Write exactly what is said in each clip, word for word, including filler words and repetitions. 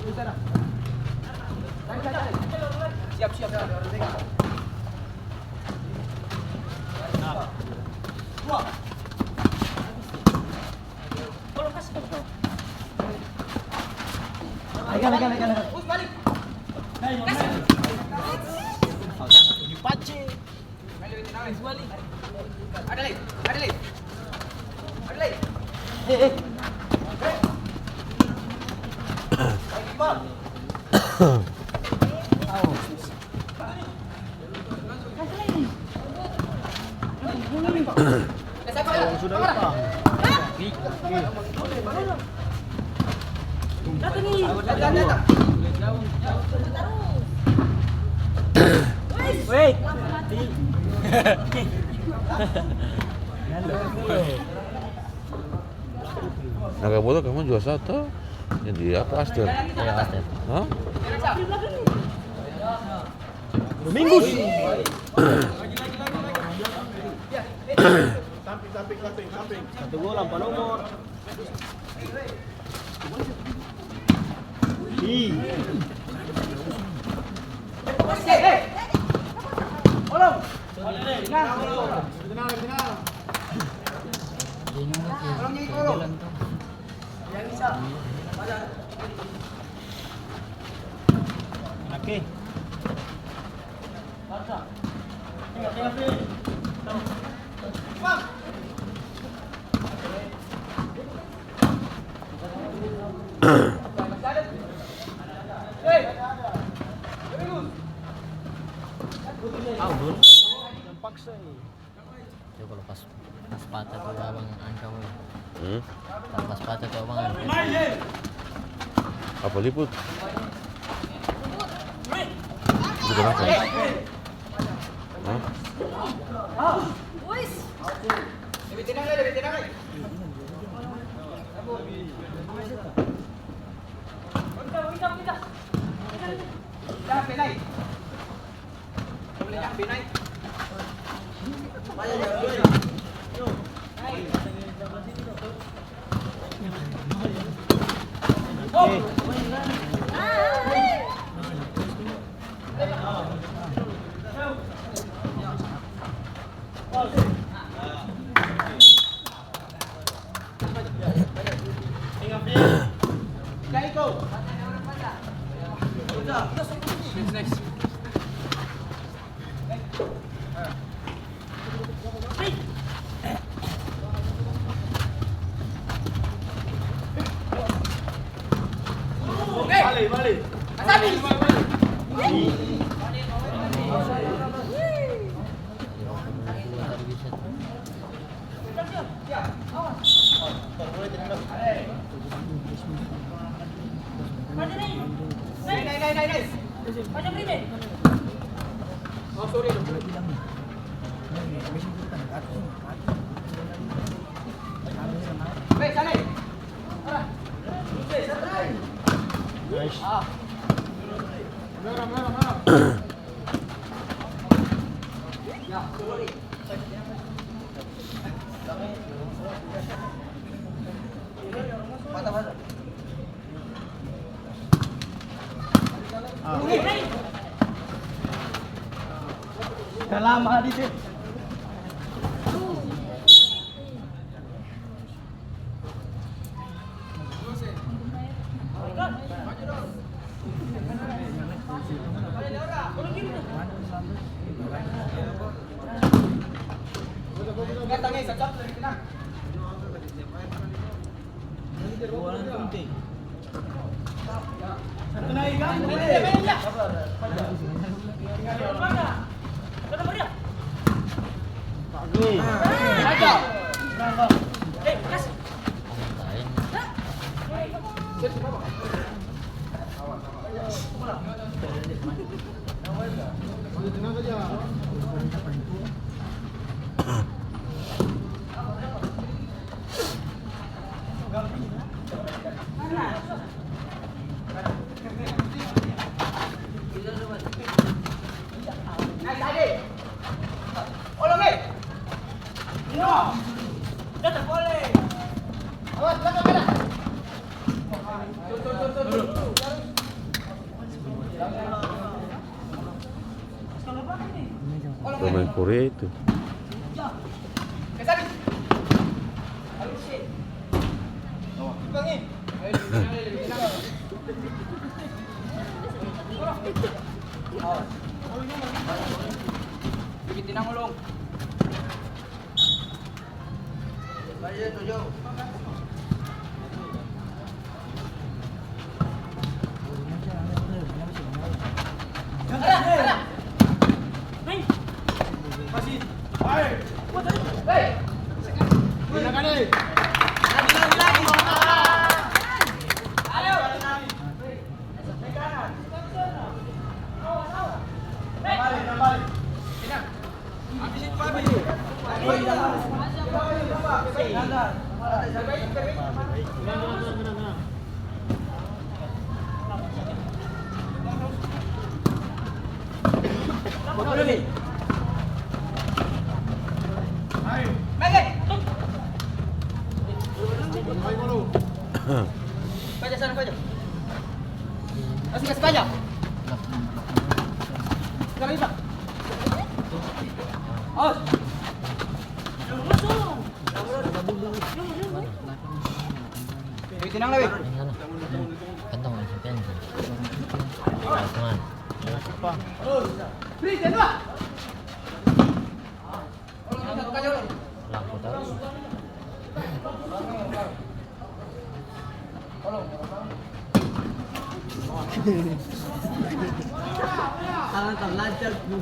Siap, siap, siap. Legal, legal, legal, legal. Ini pace. Ada lagi, ada lagi. Ada lagi. Eh, eh. Sudah hitam. Wait. Naga Bola kamu jual satu. Yang di apa, Astel? Ya, Astel. Hah? Domingus. Samping, samping, samping, samping. Satu gol, ampa nomor. Ih. Oke. Paksa ni. Coba kalau pas, pas patah tuh abang angka, weh. Hmm? Kalau pas patah tuh abang angka. Apa liput? Itu kenapa? Hah? Lebih tenang, lebih tenang. Korea itu. Bikin tenang, Ulung. Paja sana, paja. Kasih, kasih paja. Sekarang, Ita. Awas. Lebih tenang, lebih. Yang sana. Kantong masih tenang. Teman. Free, kedua. Laku tarus. Tangan tak lancar, Bu.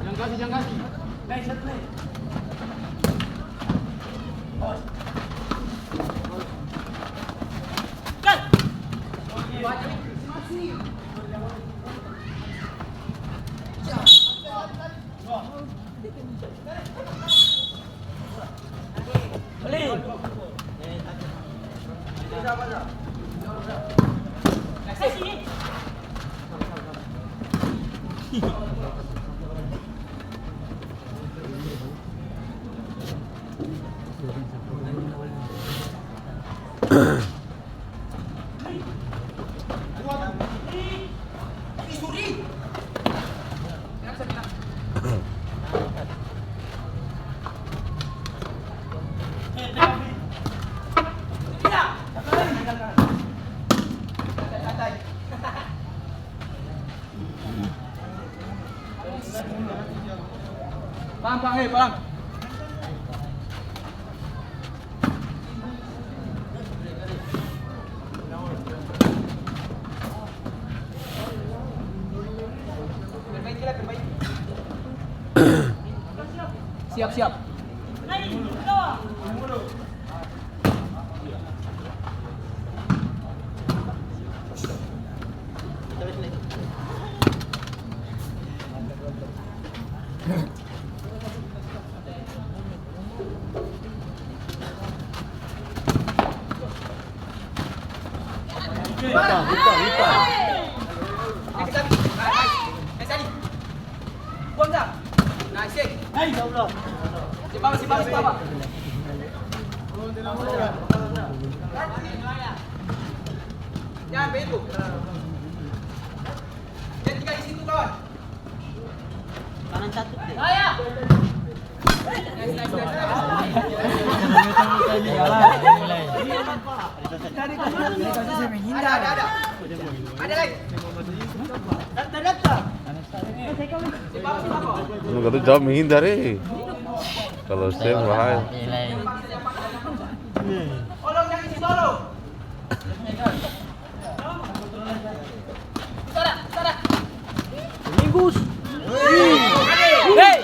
Jang kasi, jang kasi. Nae, satu, nae. Palang, palang, eh, palang. Siap, siap. Hita, hita, hita. Jangan begitu. Jangan tinggal di situ, kawan. Kanan satu deh. Ada, ada, ada. Ada lagi. Lu kata jawab menghindar, eh. Kalau stay bahaya. Tolong jangan isi solo. Minggus. Hei.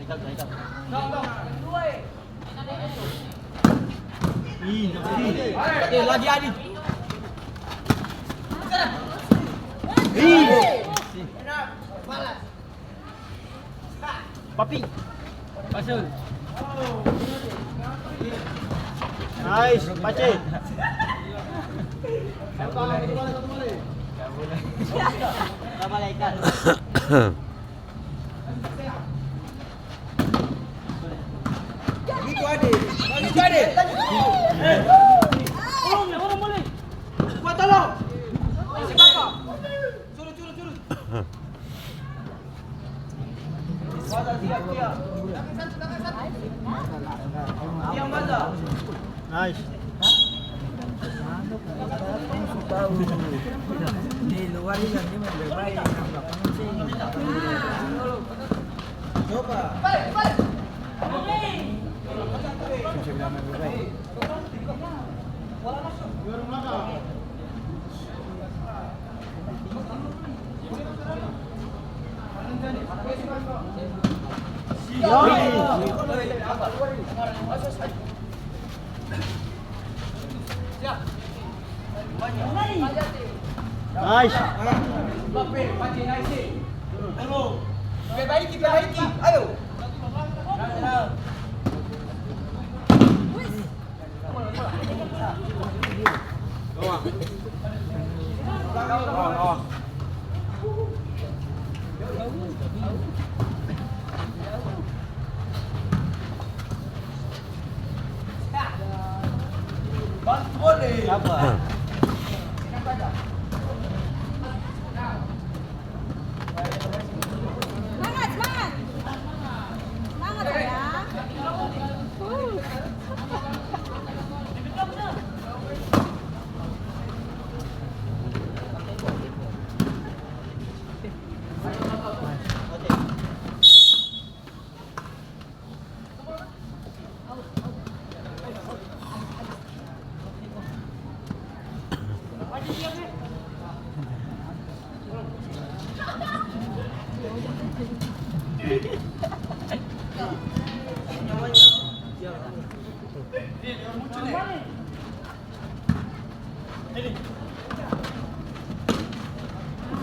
Ih, lagi, Adi. Ih. Papi. Pasul. Nice, Pace. Itu ade. Itu ade. Tolong, ya, orang boleh. Gua tolong. Si Papa. Surut, surut, surut. Nice. Di luar ini yang dia main baik-baik, yang belakang sih. Coba. Nice. Perbaiki, perbaiki. Ayo. Semangat, semangat. Semangat, sayang. Uh.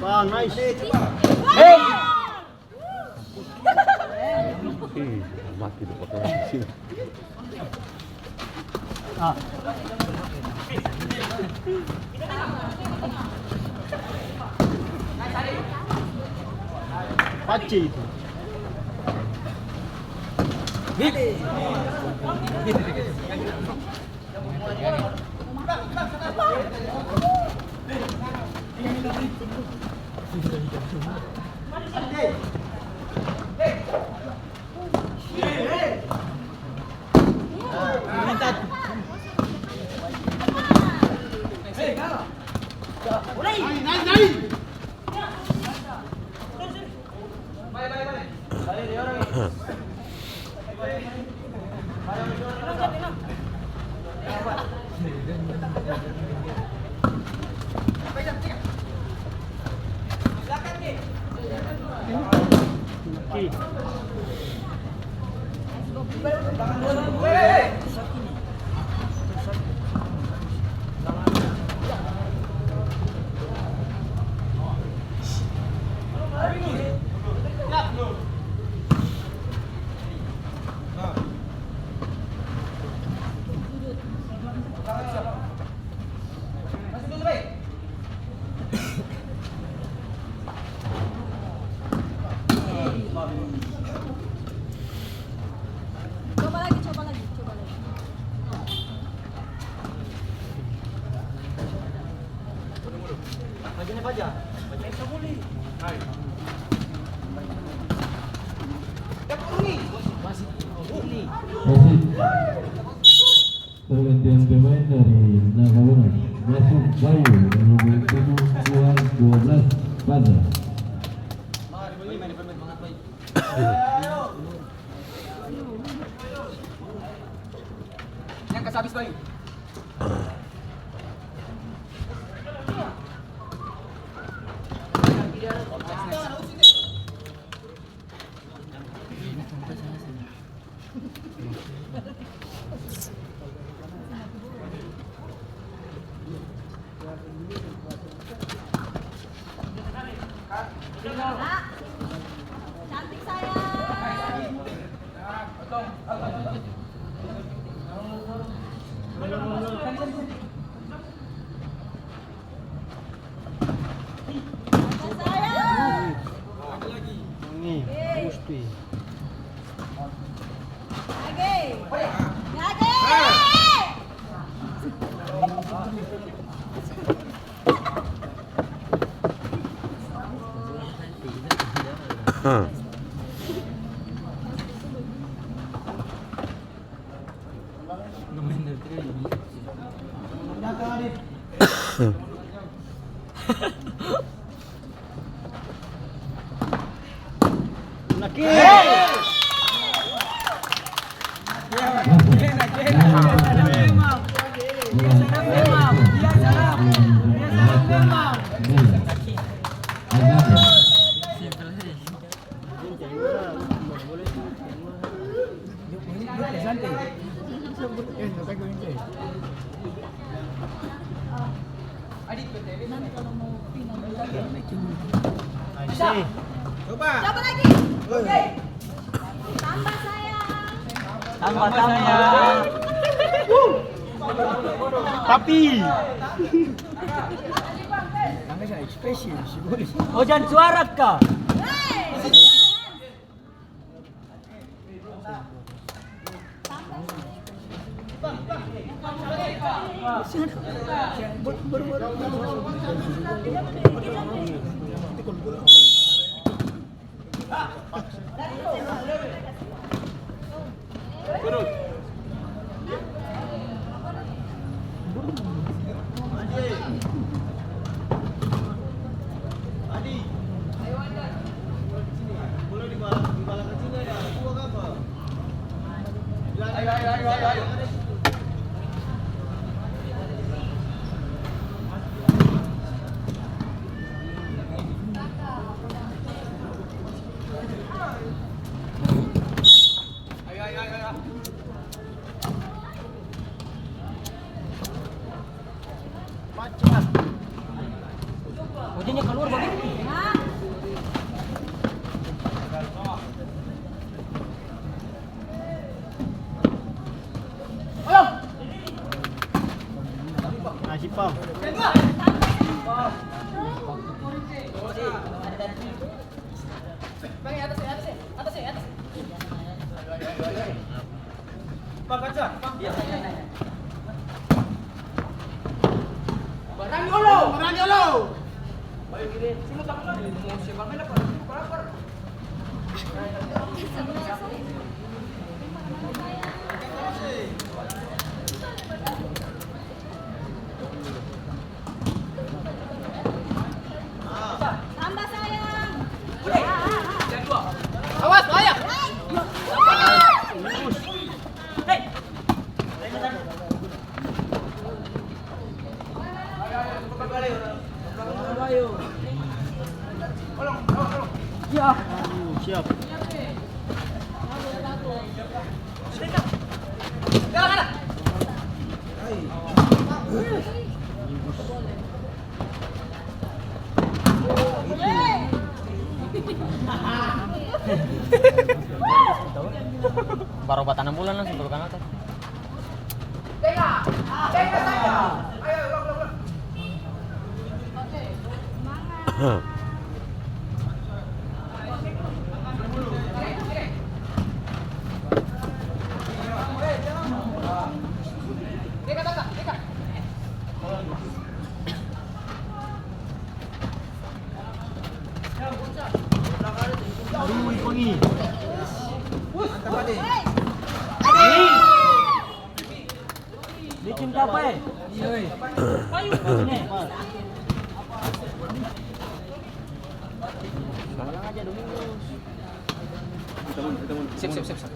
Bang, nice. Hey! Ih, mati deh, potong di sini. Ah. Pace itu. Coba lagi, coba lagi, coba lagi. Wasit. Pergantian pemain dari Nagabona, masuk Bayu, nomor punggung dua belas, Faza. Yang kasih habis, Bayu. Nak, cantik sayang. Sayang. Ini, Gusti. Lagi. Lagi. Coba. Coba lagi. Tambah sayang. Tambah, tambah. Tapi. Ojan suara ka? Ojanya kaluar bagitu. Kasih, Pam. Barang dolo! Barang dolo! Tambah sayang. Awas, bahaya. Siap. Baru batanam bulan langsung pelukan atas. Aduh, iko ni. Biking kapa e? Iya, e. Siap, siap, siap, siap.